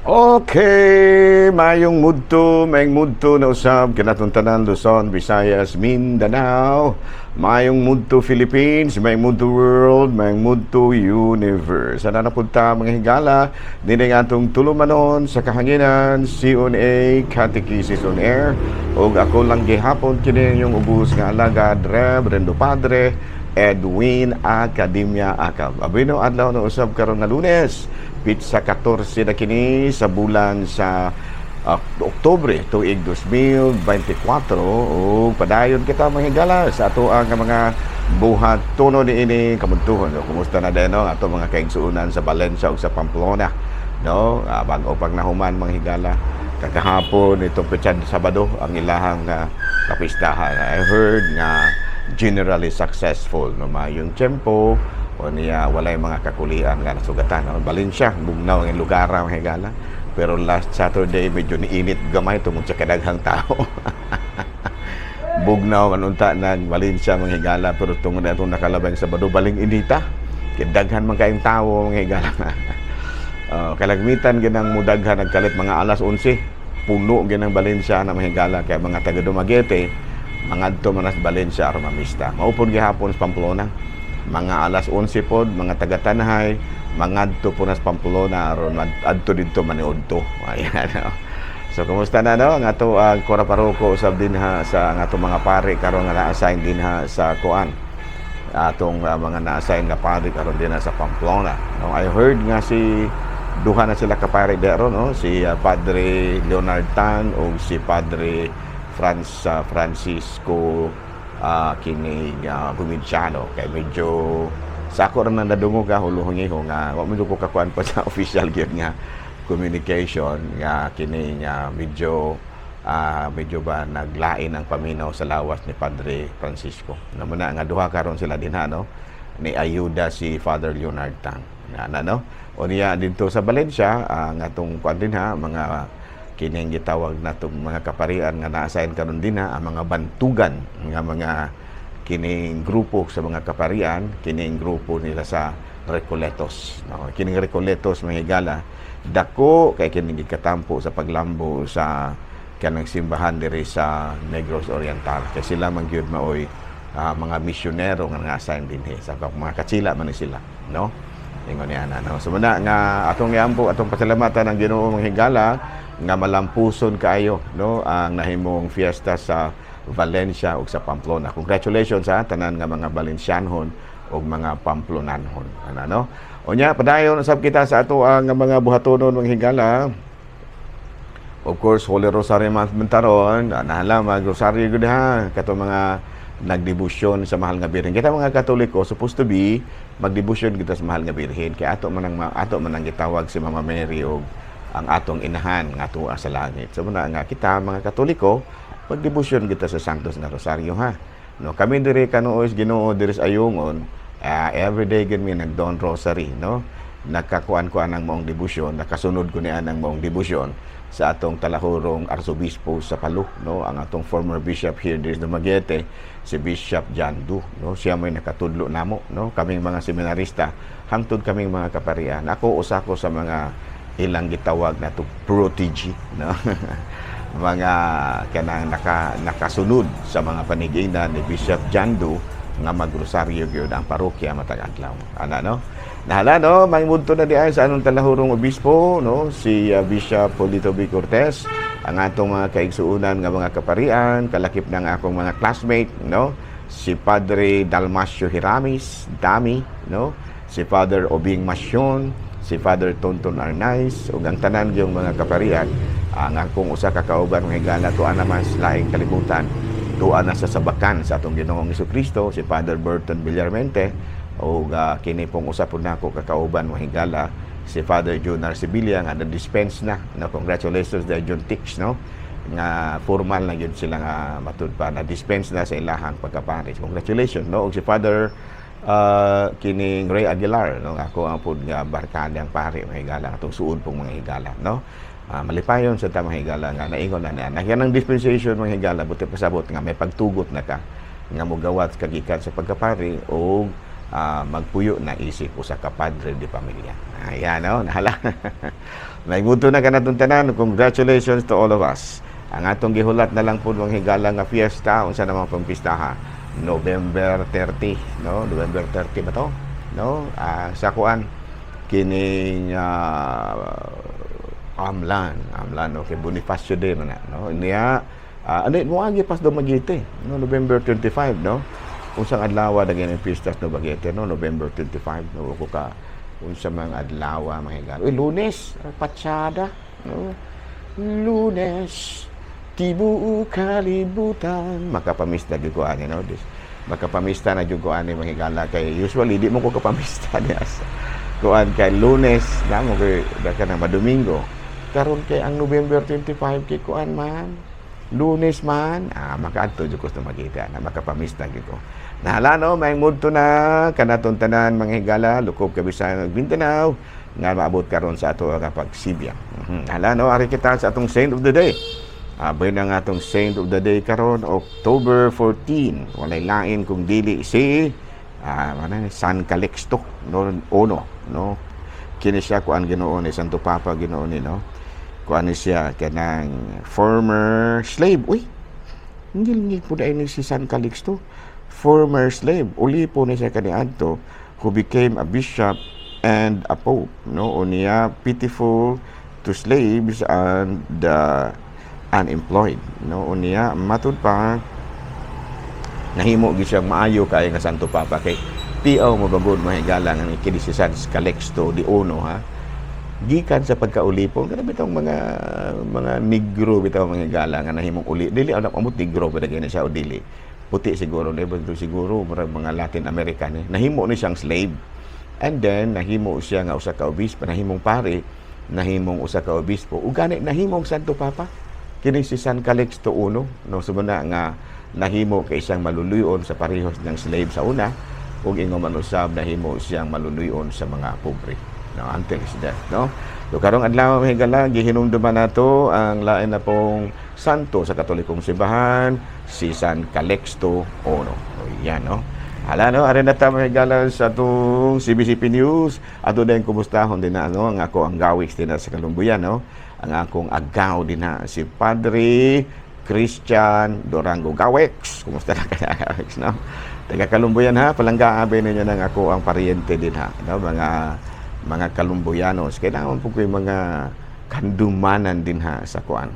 Okay, mayong mudto na usab kanatong tanan, Luzon, Visayas, Mindanao, mayong mudto Philippines, mayong mudto world, mayong mudto universe. Sana napunta, mga higala, dinhi atong tulumanon sa kahanginan, CONA, Catechesis on Air, ug ako lang gihapon kini yung ubos nga alagad, Reverendo Padre Edwin Academia Acab. Abino adlaw na usab karon nga Lunes, petsa 14 na kini sa bulan sa Oktubre tuig 2024, ug padayon kita, mga higala, sa ato ang mga buhat tuno niini kamuntuhon. So, kumusta na din, no, ato mga kaigsuonan sa Valencia ug sa Pamplona, no? Bago pag nahuman, mga higala, kagahapon itong petsa Sabado ang ilahang kapistahan. I heard nga generally successful, no, maayong tiyempo o niya walay mga kakulian nga nasugatan, no? Valencia, bugnaw ang lugar, mga higala, pero last Saturday medyo niinit gamay tungod sa kadaghang tao. Bugnaw man unta nag Valencia, mga higala, pero tungod na itong nakalabay sa Sabado, baling inita kay daghan man kayong tao, mga higala. Kalagmitan ginang mudaghan nagkalit mga alas 11, puno ginang Valencia na, mga higala, kay mga taga Dumaguete mangadto man sa Valencia aron mamista. Maupod gihapon sa Pamplona, mga alas 11 pod, mga taga Tanay mangadto po na sa Pamplona aron adto didto maniudto. Ayan, no? So kumusta na, no, ang ato ang kura paroko usab dinha sa ang ato mga pare karon nga na-assign dinha sa kuan, atong mga na-assign nga pare karon dinha sa Pamplona, no? I heard nga si duha na sila ka pare dero, no, si Padre Leonard Tan o si Padre Francisco kini Gumidsiano, kay medyo sa ako ra nang nadungog ka huluhungiho nga wa man ko kakuan pa sa official gyud nga communication nga kini nga medyo ba naglain ang paminaw sa lawas ni Padre Francisco. Namo na nga duha karon sila dinha, no, ni ayuda si Father Leonard Tang. Nga na, no. O niya didto sa Valencia, ang atong kuan dinha, mga kining gitawag natong mga kaparian nga na-assign karon dinha, ang mga bantugan nga mga kining grupo sa mga kaparian, kining grupo nila sa Recoletos. No, kining Recoletos, mga higala, dako kay kining gikatampo sa paglambo sa kanang simbahan diri sa Negros Oriental. Kay sila man gyud maoy mga misyonero nga nga-assign dinhi sa mga katsila man ni sila, no? Ingon niya na, no. So muna nga atong iampo, atong pasalamatan ang Ginoo, mga higala, nga malampuson kaayo, no, ang nahimong fiesta sa Valencia ug sa Pamplona. Congratulations sa tanan nga mga Valencianhon ug mga Pamplonanhon. Ana, no? Unya padayon usab kita sa ato ang mga buhatonon, mga higala. Of course, Holy Rosary Month man taron, nahala mag-rosaryo gud ha kato mga nagdebosyon sa Mahal nga Birhen. Kita mga Katoliko, supposed to be magdebosyon kita sa Mahal nga Birhen kay ato man ang gitawag si Mama Mary og ang atong inahan nga ato sa langit. So muna nga kita mga Katoliko, magdebosyon kita sa Santos nga Rosaryo ha. No, kami diri kanuoy Ginoo diri sa Ayungon, everyday gid mi nag-dawn rosary, no. Nakakuan-kuan ang maong debosyon, nakasunod ko niyan ang maong debosyon sa atong talahurong arsobispo sa Palo, no, ang atong former bishop here diri sa Dumaguete, si Bishop John Du, no. Siya may nakatudlo namo, no, kaming mga seminarista hangtod kaming mga kaparian. Ako usa ko sa mga ilang gitawag na to protege, no, mga kanang nakasunod sa mga panigina ni Bishop John Du nga magrosaryo gyud ang parokya matag adlaw. Ana, no? Nahala, no, mangmudto na diay sa anong talahurong obispo, no, si Bishop Polito B. Cortez, ang atong mga kaigsuonan nga mga kaparian, kalakip ng akong mga classmate, no, si Padre Dalmasio Hiramis, Dami, no, si Father Obing Masyon, si Father Tonton Arnaiz, ug ang tanan yung mga kaparian, ang akong usa ka kauban, mga higala, tuan naman sa laing kalibutan, tuan na sa sabakan sa atong Ginoong Kristo, si Father Burton Villarmente, o kini pong usa po nako kakauban, mga higala, si Father Jun Arcibilla nga na-dispense na, no. Congratulations there, John Tix, no, nga formal na yun sila nga matud pa na dispense na sa ilahang pagkaparis. Congratulations, no. Ug si Father kining Ray Aguilar, no, ako ang pud nga barkadang pare, mga higala, atong suod pong mga higala, no. Malipayon sa ta, mga higala, nga naingon na niya. Nagyan ng dispensation, mga higala, buti pasabot nga may pagtugot na ka nga mogawat kagikan sa pagkapari o Magpuyo na isip usa ka padre de pamilya. Ayan, no? Nahala. Naigmuto na kanatong tanan. Congratulations to all of us. Ang atong gihulat na lang po mga higala nga fiesta, unsa namang pampistaha? November 30, no? November 30 ba to? No? Sa kuan kining Amlan, Amlan, okay, Bonifacio Day man na, no? Niya ano mo agi pas Dumaguete, no? November 25, no? Unsang adlaw daghan ang pista sa Dumaguete, no? November 25, no? Ko ka unsa mga adlaw, mga higala. Uy, Lunes, patsada, no? Lunes, tibuok kalibutan. Makapamista gyud ko ani, no? Dis, makapamista na gyud ko ani, mga higala, kay usually di mo ko kapamista niya sa kuan kay Lunes na mo kay daka na madomingo. Karon kay ang November 25 kay kuan man, Lunes man, makaadto jud ko sa Dumaguete na makapamista gyud ko. Nahala, no, may mudto na kanatong tanan, mga higala, lukob ka Bisayan ug Mindanao nga maabot karon sa ato nga pagsibya. Hala, no, ari kita sa atong saint of the day. Abay na nga atong saint of the day karon October 14. Walay lain kung dili si ano, San Calixto, no, Ono, no. Kini siya kuan Ginoo ni Santo Papa Ginoo ni, no. Kuan ni siya kanang former slave. Uy, ngilngig po dahil ni si San Calixto. Former slave. Uli po ni siya kaniadto who became a bishop and a pope. No? Unya, pitiful to slaves and the unemployed. No? Unya, matud pa, nahimo gyud siyang maayo kay nga Santo Papa kay tiaw mo bagod, mga higala, nga kini si San Calixto de Ono ha, gikan sa pagkaulipon kana bitong mga negro bitaw, mga higala, nga nahimong uli, dili alam amot negro ba na siya o dili, puti siguro ni ba, siguro murag mga Latin American eh. Nahimo ni siyang slave and then nahimo siya nga usa ka obispo, nahimong pare, nahimong usa ka obispo ug gani nahimong Santo Papa kini si San Calixto I, no? Sumuna nga nahimo kay isang maluluyon sa parehos ng slave sa una ug ingon man usab nahimo siyang maluluyon sa mga pobre, no, until his death, no? So karong adlaw, mga higala, gihinumduman nato ang lain na pong santo sa Katolikong simbahan, si San Calixto Ono. O yan, no? Hala, no, ari na ta, mga higala, sa atong CBCP News. Ato din kumustahon din na ano, ang ako ang gawix din na sa Kalumbuyan, no? Ang akong agaw din na si Padre Christian Dorango Gawex. Kumusta na ka, Gawex, no? Taga Kalumbuyan ha, palangga abe ninyo nang ako ang pariente din ha, no? Mga Kalumbuyanos. Kailangan po ko yung mga kandumanan din ha sa kuan.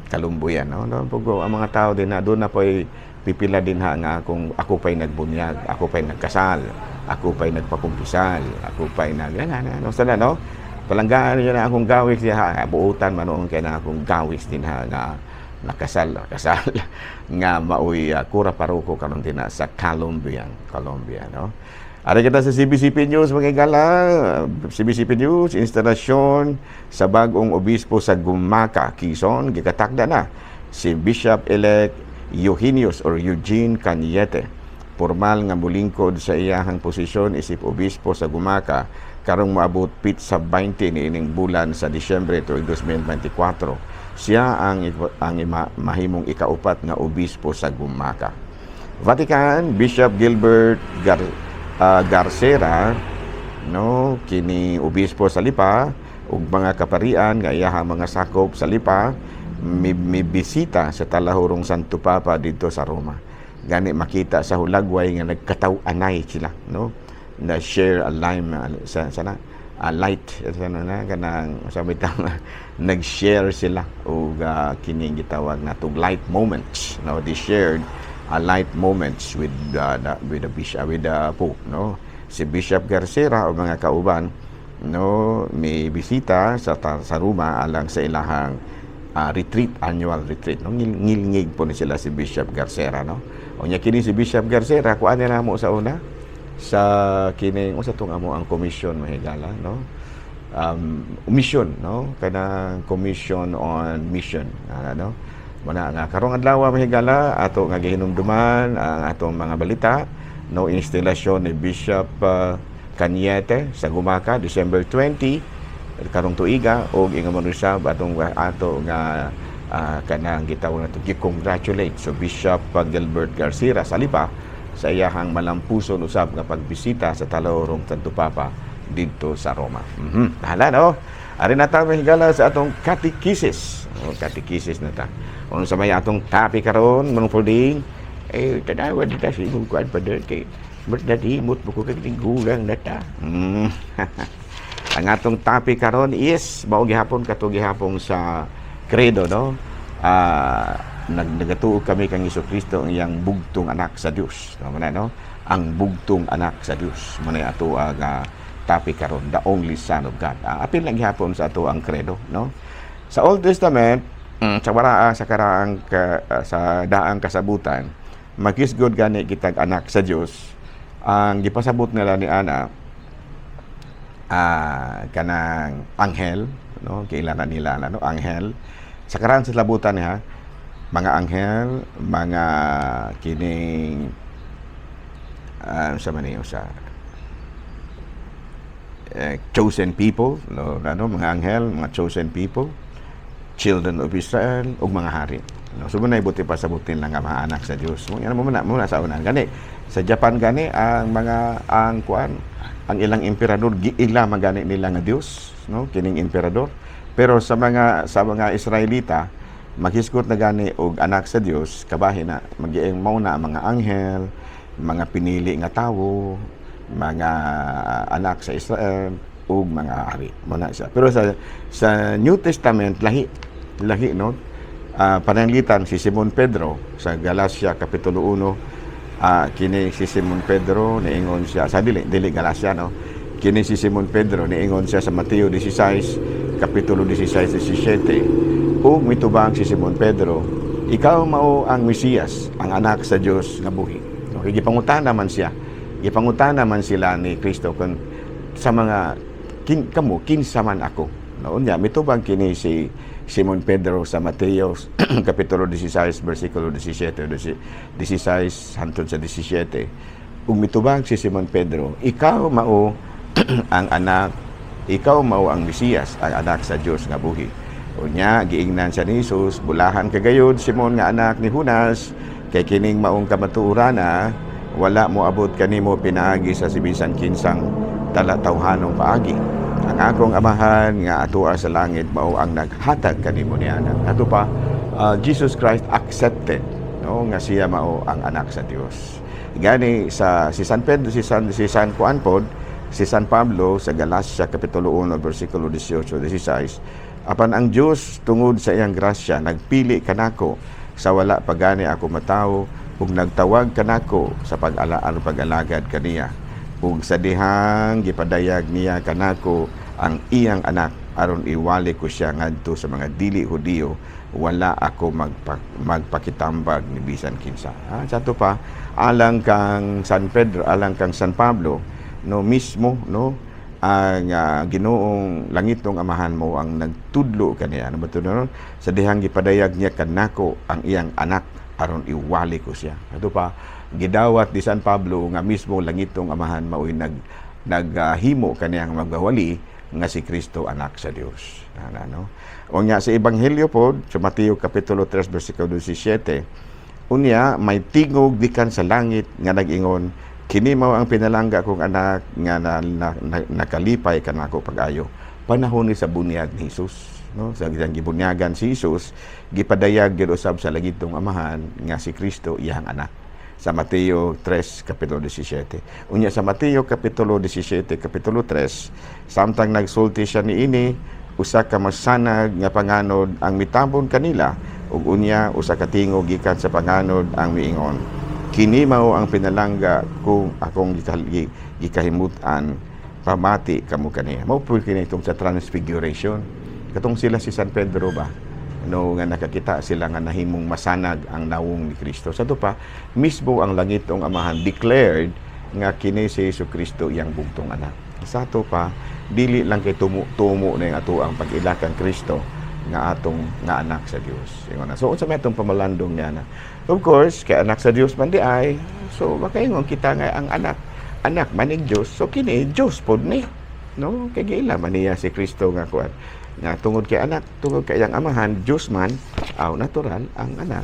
Kalumbuyan, no? No po ko, ang mga tao din ha, doon na po ay pipila din ha nga kung ako pa'y nagbunyag, ako pa'y nagkasal, ako pa'y nagpakumpisal, ako pa'y nag... Yan, ano, ano, sana, no? Palanggaan niyo na akong gawix diha, ha, buutan manoon kay na akong gawix din ha nga nakasal, nakasal nga maoy kura paroko karon din na sa Colombian, Colombia, no? Ari kita sa CBCP News, mga higala. CBCP News, instalasyon sa bagong obispo sa Gumaca, Quezon, gikatakda na si Bishop-elect Eugenius or Eugene Cañete. Formal nga mulingkod sa iyahang posisyon isip obispo sa Gumaca karong moabot pitsa 20 niining bulan sa Disyembre tuig 2024. Siya ang mahimong ikaupat nga obispo sa Gumaca. Vatican, Bishop Gilbert Garcera, no, kini obispo sa Lipa ug mga kaparian nga iyahang mga sakop sa Lipa mi bisita sa talahurong Santo Papa dito sa Roma. Gani makita sa hulagway nga nagkataw-anay sila, no, na share a line sa na a light sa na, na kanang sa bitang nag-share sila og kining gitawag na tug light moments, no? They shared a light moments with the bishop, with the pope, no? Si Bishop Garcera o mga kauban, no, may bisita sa Roma alang sa ilahang retreat, annual retreat, no? Ngilngig po ni sila si Bishop Garcera, no? Unya kini si Bishop Garcera kuan na mo sa una sa kining unsa tong amo ang commission, mahigala, no, mission, no, kanang commission on mission, ano muna nga karong adlaw, mahigala, ato nga gihinumduman ang atong mga balita, no? Instalasyon ni Bishop Cañete sa Gumaca, December 20 karong tuiga, og ingon man usab atong ato nga kanang gitawag nato gi-congratulate so Bishop Gilbert Garcia sa Lipa. Sa iyahang malampuson usab nga pagbisita sa Talorong Santo Papa didto sa Roma. Hala, no? Ari na ta higala sa atong katekisis. O, katekisis na ta. Unsa may atong topic karon, Manong Folding? Eh, tanawa dita sa imong kuan pa doon kay Berdadimot mo ko kag gulang na ta. Ang atong topic karon is mao gihapon kato gihapon sa credo, no? Nagatuo kami kang Kristo ang iyang bugtong anak sa Dios. No man, no? Ang bugtong anak sa Dios. Mo na ato ang topic karon, the only Son of God. Apil lang gihapon sa ato ang credo, no? Sa Old Testament, sa waraa sa karaang ka, sa daang kasabutan, makisgod gani kitag anak sa Dios. Ang gipasabot nila ni ana kanang anghel, no? Kailangan nila, ano, anghel sa karaan sa labutan ha, mga anghel, mga kining sa man sa chosen people, no? Ano, mga anghel, mga chosen people, children of Israel ug mga hari, no? So muna ibuti pasabutin lang nga mga anak sa Dios mo yan mo na mo na sa unan gani. Sa Japan gani, ang mga ang kuan, ang ilang emperador, giila man gani nila nga Dios, no, kining emperador. Pero sa mga Israelita, maghisgot na gani og anak sa Dios, kabahin na magiing mao na ang mga anghel, mga pinili nga tawo, mga anak sa Israel ug mga hari mo na siya. Pero sa New Testament, lahi lahi, no? Pananglitan si Simon Pedro sa Galacia kapitulo 1, kini si Simon Pedro niingon siya sa, dili dili Galacia, no? Kini si Simon Pedro niingon siya sa Mateo 16, kapitulo 16, 17, ug mitubang si Simon Pedro, "Ikaw mao ang Mesiyas, ang anak sa Dios nga buhi." Okay, gipangutana man siya, gipangutana man sila ni Kristo kung sa mga kamo, kinsa man ako, no? Unya mitubang kini si Simon Pedro sa Mateo kapitulo 16 bersikulo 17, 16 hangtod sa 17. Ug mitubang si Simon Pedro, "Ikaw mao ang anak, ikaw mao ang Mesiyas, ang anak sa Dios nga buhi." Unya giingnan siya ni Jesus, "Bulahan ka gayud, Simon nga anak ni Junas, kay kining maong kamatuorana wala mo abot kanimo pinaagi sa bisan kinsang talatawhanong paagi. Ang akong Amahan nga atoa sa langit mao ang naghatag kanimo niana." Ato pa, Jesus Christ accepted, no, nga siya mao ang anak sa Dios. Gani sa si San Pedro, si San Juan pod, si San Pablo sa Galacia kapitulo 1 bersikulo 18, 16, apan ang Dios tungod sa iyang grasya nagpili kanako sa wala pa gani ako matawo ug nagtawag kanako sa pag-alaan pag-alagad kaniya, ug sa dihang gipadayag niya kanako ang iyang anak aron iwali ko siya ngadto sa mga dili Hudiyo, wala ako magpakitambag ni bisan kinsa. Ha, sa ato pa, alang kang San Pedro, alang kang San Pablo, no, mismo, no, ang Ginoong langitong Amahan mao ang nagtudlo kaniya. Ano ba to, no? Sa dihang gipadayag niya kanako ang iyang anak aron iwali ko siya. Ato pa, gidawat ni San Pablo nga mismo langitong Amahan mao'y naghimo kaniyang magwali nga si Kristo anak sa Dios. Ana, no? O nga sa Ebanghelyo pod sa Mateo kapitulo 3 bersikulo 17, unya may tingog gikan sa langit nga nag-ingon, "Kini mao ang pinalangga kong anak nga nakalipay kanako pag-ayo." Panahon ni sa bunyag ni Jesus, no? Sa gitang gibunyagan si Jesus, gipadayag gyud usab sa langitong Amahan nga si Kristo iyang anak sa Mateo 3 kapitulo 17. Unya sa Mateo kapitulo 17 kapitulo 3, samtang nagsulti siya niini, usa ka masanag nga panganod ang mitabon kanila ug unya usa ka tingog gikan sa panganod ang miingon, "Kini mao ang pinalangga kung akong gikahimut-an, pamati kamo kaniya." Mao po kini itong sa Transfiguration. Katong sila si San Pedro ba, no, nga nakakita sila nga nahimong masanag ang nawong ni Kristo. Sa pa, mismo ang langitong Amahan declared nga kini si Hesus Kristo iyang bugtong anak. Sa ato pa, dili lang kay tumo tumo na yung ato ang pag-ila kang Kristo nga atong nga anak sa Dios. Ingon na. So unsa may atong pamalandong niya na? Of course, kay anak sa Dios man di ay. So makaingon kita nga ang anak anak manig Dios. So kini Dios pod ni. No, kay giila man niya si Kristo nga kuan. Nga tungod kay anak, tungod kay iyang amahan Dios man, aw natural ang anak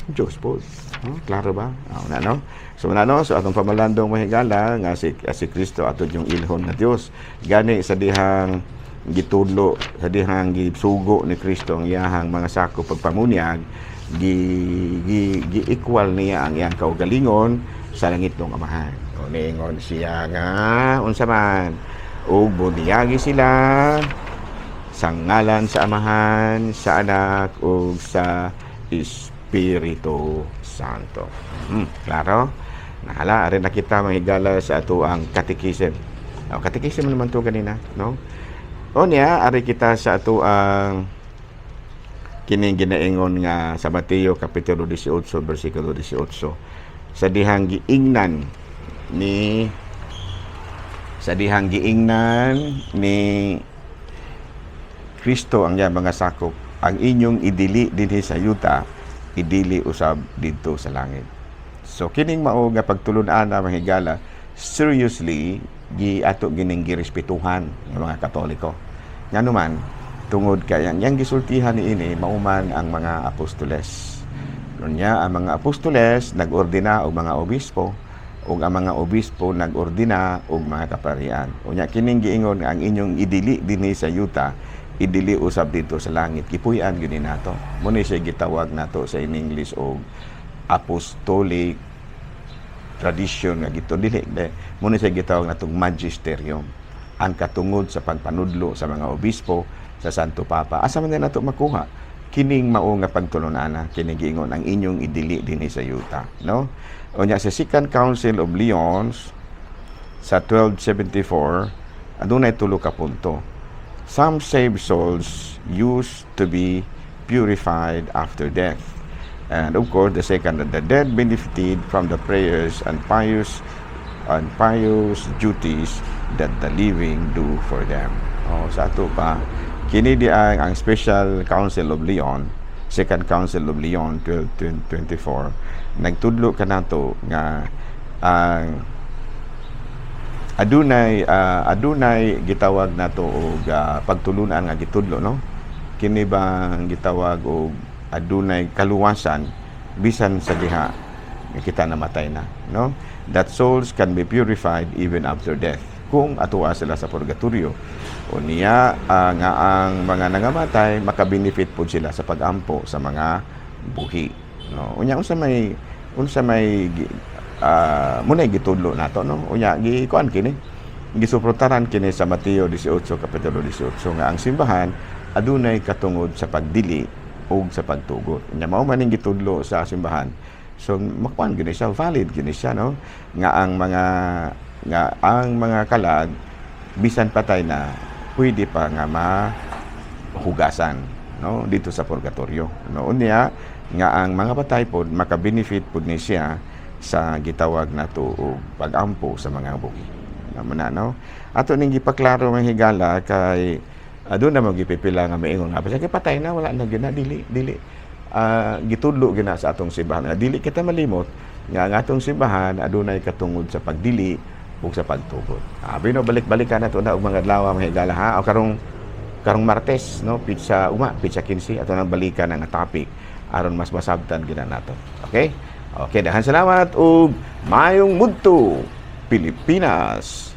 Dios pod. Oh, klaro ba? Oh, na, no? So na, no, so atong pamalandong, mga higala, nga si Kristo ato yung ilhon nga Dios. Gani sa dihang gitudlo, sa dihang gisugo ni Kristo ang iyahang mga sakop pagpamunyag, gi, gi, gi equal niya ang iyang kaugalingon sa langitnong Amahan. O niingon siya nga unsa man ug bunyagi sila sa ngalan sa Amahan, sa Anak ug sa Espiritu Santo. Klaro? Nahala, ari na kita, mga higala, sa ato ang catechism. O, catechism naman to ganina, no? O niya, ari kita sa ato ang kining ginaingon nga sa Mateo kapitulo 18 bersikulo 18, sa dihang giingnan ni Kristo ang iyang mga sakop, "Ang inyong idili dinhi sa yuta, idili usab didto sa langit." So kining mao nga pagtulun-an, mga higala, seriously gi ato gining girespetuhan ng mga Katoliko. Ngano man, tungod kay ang iyang gisultihan niini mao man ang mga apostoles. Unya ang mga apostoles nag-ordina og mga obispo ug ang mga obispo nag-ordina og mga kaparian. Unya kining giingon nga ang inyong idili dinhi sa yuta, idili usab didto sa langit. Gipuy-an gyud ni nato. Mao ni siya gitawag nato sa in English og apostolic tradition nga gito dili de mao ni siya gitawag natong magisterium, ang katungod sa pagpanudlo sa mga obispo sa Santo Papa. Asa man din nato makuha kining mao nga pagtulun-ana, kining giingon ang inyong idili dinhi sa yuta, no? Unya sa Second Council of Lyons sa 1274, adunay tulo ka punto. Some saved souls used to be purified after death. And of course, the second, that the dead benefited from the prayers and pious duties that the living do for them. Oh, sa ato pa, kini di ang Special Council of Lyon, Second Council of Lyon 1224, nagtudlo kanato nga ang adunay gitawag nato og pagtulunan nga gitudlo, no? Kini bang gitawag og adunay kaluwasan bisan sa diha nga kita namatay na, no? That souls can be purified even after death kung atoa sila sa purgatorio. Unya nga ang mga nangamatay makabenefit pud sila sa pagampo sa mga buhi, no? Unya unsa may munay gitudlo nato, no? Unya gikuan kini, gisuportaran kini sa Mateo 18 kapitulo 18 nga ang simbahan adunay katungod sa pagdili ug sa pagtugot. Unya mao man ning gitudlo sa simbahan, so makuan gyud ni siya, valid gyud ni siya, no? Nga ang mga kalag bisan patay na pwede pa nga mahugasan, no, didto sa purgatorio, no? Unya nga ang mga patay pod maka-benefit pod ni siya sa gitawag nato og pag-ampo sa mga buhi naman na, no? Ato ning gipaklaro, mga higala, kay aduna mo gipipila nga maingon nga basta kay patay na, wala na gyud na. Dili, dili. Gitudlo gyud na sa atong simbahan nga dili kita malimot nga ang atong simbahan adunay katungod sa pagdili ug sa pagtugot. Abi no, balik-balikan nato na og mga adlaw, mga higala, ha? O karong karong Martes, no, petsa uma, petsa 15, ato nang balikan ang topic aron mas masabtan gyud na nato. Okay? Okay, daghan salamat ug maayong mudto, Pilipinas.